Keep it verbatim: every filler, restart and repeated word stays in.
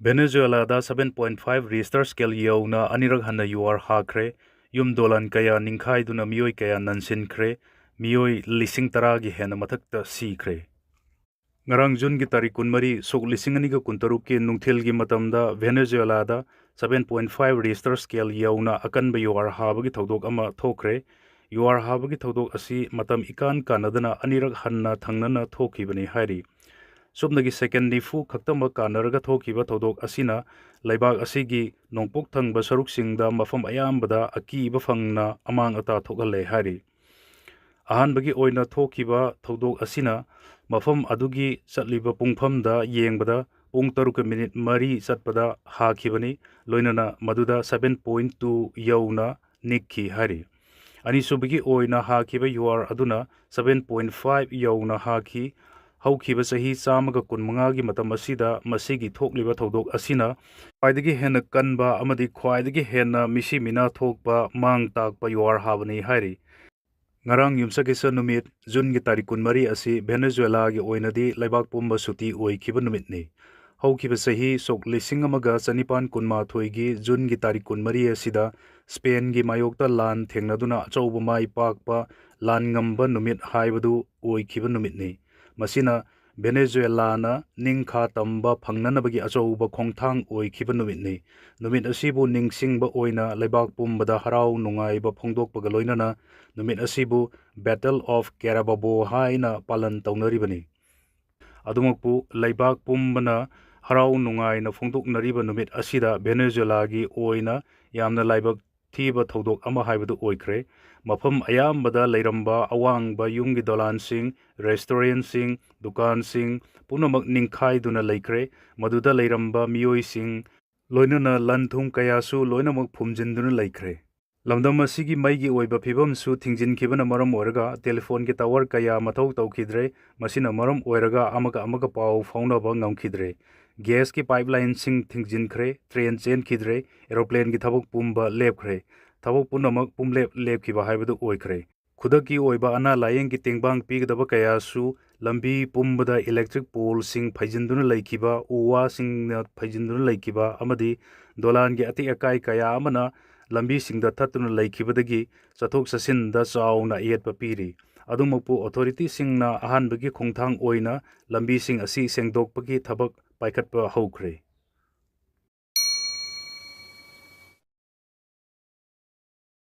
ꯚꯦꯅꯦꯖꯨꯋꯦꯂꯥꯗ seven point five Richter scale ꯌꯧꯅ ꯑꯅꯤꯔꯛ ꯍꯟꯅ ꯌꯨꯍꯥꯔ ꯍꯥꯈ꯭ꯔꯦ꯫ ꯌꯨꯝ ꯗꯣꯂꯥꯟ ꯀꯌꯥ ꯅꯤꯡꯈꯥꯏꯗꯨꯅ ꯃꯤꯑꯣꯏ ꯀꯌꯥ ꯅꯟꯁꯤꯟꯈ꯭ꯔꯦ꯫ ꯃꯤꯑꯣꯏ ꯂꯤꯁꯤꯡ ꯇꯔꯥꯒꯤ ꯍꯦꯟꯅ ꯃꯊꯛꯇ ꯁꯤꯈ꯭ꯔꯦ꯫ ꯉꯔꯥꯡ ꯖꯨꯟꯒꯤ ꯇꯥꯔꯤꯛ ꯀꯨꯟꯃꯔꯤ, ꯁꯣꯛ ꯂꯤꯁꯤꯡ ꯑꯅꯤꯒ ꯀꯨꯟꯇꯔꯨꯛꯀꯤ ꯅꯨꯡꯊꯤꯜꯒꯤ ꯃꯇꯝꯗ ꯚꯦꯅꯦꯖꯨꯋꯦꯂꯥꯗ seven point five Richter scale ꯌꯧꯅ ꯑꯀꯟꯕ ꯌꯨꯍꯥꯔ ꯍꯥꯕꯒꯤ ꯊꯧꯗꯣꯛ ꯑꯃ ꯊꯣꯛꯈ꯭ꯔꯦ꯫ ꯌꯨꯍꯥꯔ ꯍꯥꯕꯒꯤ ꯊꯧꯗꯣꯛ ꯑꯁꯤ ꯃꯇꯝ ꯏꯀꯥꯟ ꯀꯥꯟꯅꯗꯅ ꯑꯅꯤꯔꯛ ꯍꯟꯅ ꯊꯪꯅꯅ ꯊꯣꯛꯈꯤꯕꯅꯤ ꯍꯥꯏꯔꯤ꯫ ꯁꯨꯞꯅꯒꯤ ꯁꯦꯀꯦꯟ ꯅꯤꯐꯨ ꯈꯛꯇꯃꯛ ꯀꯥꯟꯅꯔꯒ ꯊꯣꯛꯈꯤꯕ ꯊꯧꯗꯣꯛ ꯑꯁꯤꯅ ꯂꯩꯕꯥꯛ ꯑꯁꯤꯒꯤ ꯅꯣꯡꯄꯣꯛ ꯊꯪꯕ ꯁꯔꯨꯛꯁꯤꯡꯗ ꯃꯐꯝ ꯑꯌꯥꯝꯕꯗ ꯑꯀꯤꯕ ꯐꯪꯅ ꯑꯃꯥꯡ ꯑꯇꯥ ꯊꯣꯛꯍꯜꯂꯦ ꯍꯥꯏꯔꯤ꯫ ꯑꯍꯥꯟꯕꯒꯤ ꯑꯣꯏꯅ ꯊꯣꯛꯈꯤꯕ ꯊꯧꯗꯣꯛ ꯑꯁꯤꯅ ꯃꯐꯝ ꯑꯗꯨꯒꯤ ꯆꯠꯂꯤꯕ ꯄꯨꯡꯐꯝꯗ ꯌꯦꯡꯕꯗ ꯄꯨꯡ ꯇꯔꯨꯛꯀ ꯃꯤꯅꯤꯠ ꯃꯔꯤ ꯆꯠꯄꯗ ꯍꯥꯈꯤꯕꯅꯤ, ꯂꯣꯏꯅꯅ ꯃꯗꯨꯗ seven point two ꯌꯧꯅ ꯅꯤꯛꯈꯤ ꯍꯥꯏꯔꯤ꯫ ꯑꯅꯤꯁꯨꯕꯒꯤ ꯑꯣꯏꯅ ꯍꯥꯈꯤꯕ ꯌꯨꯍꯥꯔ ꯑꯗꯨꯅ seven point five ꯌꯧꯅ ꯍꯥꯈꯤ꯫ ꯍꯧꯈꯤꯕ ꯆꯍꯤ ꯆꯥꯝꯃꯒ ꯀꯨꯟꯃꯉꯥꯒꯤ ꯃꯇꯝ ꯑꯁꯤꯗ ꯃꯁꯤꯒꯤ ꯊꯣꯛꯂꯤꯕ ꯊꯧꯗꯣꯛ ꯑꯁꯤꯅ ꯈ꯭ꯋꯥꯏꯗꯒꯤ ꯍꯦꯟꯅ ꯀꯟꯕ ꯑꯃꯗꯤ ꯈ꯭ꯋꯥꯏꯗꯒꯤ ꯍꯦꯟꯅ ꯃꯤꯁꯤ ꯃꯤꯅꯥ ꯊꯣꯛꯄ ꯃꯥꯡ ꯇꯥꯛꯄ ꯌꯨꯍꯥꯔ ꯍꯥꯕꯅꯤ ꯍꯥꯏꯔꯤ꯫ ꯉꯔꯥꯡ ꯌꯨꯝꯁꯀꯩꯁ ꯅꯨꯃꯤꯠ, ꯖꯨꯟꯒꯤ ꯇꯥꯔꯤꯛ ꯀꯨꯟꯃꯔꯤ ꯑꯁꯤ ꯚꯦꯅꯦꯖꯨꯋꯦꯂꯥꯒꯤ ꯑꯣꯏꯅꯗꯤ ꯂꯩꯕꯥꯛ ꯄꯨꯝꯕ ꯁꯨꯇꯤ ꯑꯣꯏꯈꯤꯕ ꯅꯨꯃꯤꯠꯅꯤ꯫ ꯍꯧꯈꯤꯕ ꯆꯍꯤ ꯁꯣꯛ ꯂꯤꯁꯤꯡ ꯑꯃꯒ ꯆꯅꯤꯄꯥꯟ ꯀꯨꯟꯃꯥꯊꯣꯏꯒꯤ ꯖꯨꯟꯒꯤ ꯇꯥꯔꯤꯛ ꯀꯨꯟꯃꯔꯤ ꯑꯁꯤꯗ ꯁ꯭ꯄꯦꯟꯒꯤ ꯃꯥꯌꯣꯛꯇ ꯂꯥꯟ ꯊꯦꯡꯅꯗꯨꯅ ꯑꯆꯧꯕ ꯃꯥꯏ ꯄꯥꯛꯄ ꯂꯥꯟ ꯉꯝꯕ ꯅꯨꯃꯤꯠ ꯍꯥꯏꯕꯗꯨ ꯑꯣꯏꯈꯤꯕ ꯅꯨꯃꯤꯠꯅꯤ꯫ ꯃꯁꯤꯅ ꯚꯦꯅꯦꯖꯨꯋꯦꯂꯥꯅ ꯅꯤꯡꯈꯥ ꯇꯝꯕ ꯐꯪꯅꯅꯕꯒꯤ ꯑꯆꯧꯕ ꯈꯣꯡꯊꯥꯡ ꯑꯣꯏꯈꯤꯕ ꯅꯨꯃꯤꯠꯅꯤ꯫ ꯅꯨꯃꯤꯠ ꯑꯁꯤꯕꯨ ꯅꯤꯡꯁꯤꯡꯕ ꯑꯣꯏꯅ ꯂꯩꯕꯥꯛ ꯄꯨꯝꯕꯗ ꯍꯔꯥꯎ ꯅꯨꯡꯉꯥꯏꯕ ꯐꯣꯡꯗꯣꯛꯄꯒ ꯂꯣꯏꯅꯅ ꯅꯨꯃꯤꯠ ꯑꯁꯤꯕꯨ Battle of Carabobo ꯍꯥꯏꯅ ꯄꯥꯂꯟ ꯇꯧꯅꯔꯤꯕꯅꯤ꯫ ꯑꯗꯨꯃꯛꯄꯨ ꯂꯩꯕꯥꯛ ꯄꯨꯝꯕꯅ ꯍꯔꯥꯎ ꯅꯨꯡꯉꯥꯏꯅ ꯐꯣꯡꯗꯣꯛꯅꯔꯤꯕ ꯅꯨꯃꯤꯠ ꯑꯁꯤꯗ ꯚꯦꯅꯦꯖꯨꯋꯦꯂꯥꯒꯤ ꯑꯣꯏꯅ ꯌꯥꯝꯅ ꯂꯥꯏꯕꯛ ꯊꯤꯕ ꯊꯧꯗꯣꯛ ꯑꯃ ꯍꯥꯏꯕꯗꯨ ꯑꯣꯏꯈ꯭ꯔꯦ꯫ ꯃꯐꯝ ꯑꯌꯥꯝꯕꯗ ꯂꯩꯔꯝꯕ ꯑꯋꯥꯡꯕ ꯌꯨꯝꯒꯤ ꯗꯣꯂꯥꯟꯁꯤꯡ, ꯔꯦꯁꯇꯨꯔꯦꯟꯁꯤꯡ, ꯗꯨꯀꯥꯟꯁꯤꯡ ꯄꯨꯝꯅꯃꯛ ꯅꯤꯡꯈꯥꯏꯗꯨꯅ ꯂꯩꯈ꯭ꯔꯦ꯫ ꯃꯗꯨꯗ ꯂꯩꯔꯝꯕ ꯃꯤꯑꯣꯏꯁꯤꯡ, ꯂꯣꯏꯅꯅ ꯂꯟ ꯊꯨꯝ ꯀꯌꯥꯁꯨ ꯂꯣꯏꯅꯃꯛ ꯐꯨꯝꯖꯤꯟꯗꯨꯅ ꯂꯩꯈ꯭ꯔꯦ꯫ ꯂꯝꯗꯝ ꯑꯁꯤꯒꯤ ꯃꯩꯒꯤ ꯑꯣꯏꯕ ꯐꯤꯕꯝꯁꯨ ꯊꯤꯡꯖꯤꯟꯈꯤꯕꯅ ꯃꯔꯝ ꯑꯣꯏꯔꯒ ꯇꯦꯂꯤꯐꯣꯟꯒꯤ ꯇꯋꯥꯔ ꯀꯌꯥ ꯃꯊꯧ ꯇꯧꯈꯤꯗ꯭ꯔꯦ꯫ ꯃꯁꯤꯅ ꯃꯔꯝ ꯑꯣꯏꯔꯒ ꯑꯃꯒ ꯑꯃꯒ ꯄꯥꯎ ꯐꯥꯎꯅꯕ ꯉꯝꯈꯤꯗ꯭ꯔꯦ꯫ ꯒ꯭ꯌꯥꯁꯀꯤ ꯄꯥꯏꯞꯂꯥꯏꯟꯁꯤꯡ ꯊꯤꯡꯖꯤꯟꯈ꯭ꯔꯦ, ꯇ꯭ꯔꯦꯟ ꯆꯦꯟꯈꯤꯗ꯭ꯔꯦ, ꯑꯦꯔꯣꯄ꯭ꯂꯦꯟꯒꯤ ꯊꯕꯛ ꯄꯨꯝꯕ ꯂꯦꯞꯈ꯭ꯔꯦ꯫ ꯊꯕꯛ ꯄꯨꯝꯅꯃꯛ ꯄꯨꯝꯂꯦꯞ ꯂꯦꯞꯈꯤꯕ ꯍꯥꯏꯕꯗꯨ ꯑꯣꯏꯈ꯭ꯔꯦ꯫ ꯈꯨꯗꯛꯀꯤ ꯑꯣꯏꯕ ꯑꯅꯥ ꯂꯥꯌꯦꯡꯒꯤ ꯇꯦꯡꯕꯥꯡ ꯄꯤꯒꯗꯕ ꯀꯌꯥꯁꯨ ꯂꯝꯕꯤ ꯄꯨꯝꯕꯗ electric poleꯁꯤꯡ ꯐꯩꯖꯤꯟꯗꯨꯅ ꯂꯩꯈꯤꯕ, ꯎ ꯋꯥꯁꯤꯡꯅ ꯐꯩꯖꯤꯟꯗꯨꯅ ꯂꯩꯈꯤꯕ ꯑꯃꯗꯤ ꯗꯣꯂꯥꯟꯒꯤ ꯑꯇꯦꯛ ꯑꯀꯥꯏ ꯀꯌꯥ ꯑꯃꯅ ꯂꯝꯕꯤꯁꯤꯡꯗ ꯊꯠꯇꯨꯅ ꯂꯩꯈꯤꯕꯗꯒꯤ ꯆꯠꯊꯣꯛ ꯆꯠꯁꯤꯟꯗ ꯆꯥꯎꯅ ꯑꯌꯦꯠꯄ ꯄꯤꯔꯤ꯫ ꯑꯗꯨꯃꯛꯄꯨ, authorityꯁꯤꯡꯅ ꯑꯍꯥꯟꯕꯒꯤ ꯈꯣꯡꯊꯥꯡ ꯑꯣꯏꯅ ꯂꯝꯕꯤꯁꯤꯡ ꯑꯁꯤ ꯁꯦꯡꯗꯣꯛꯄꯒꯤ ꯊꯕꯛ ꯄꯥꯏꯈꯠꯄ ꯍꯧꯈ꯭ꯔꯦ꯫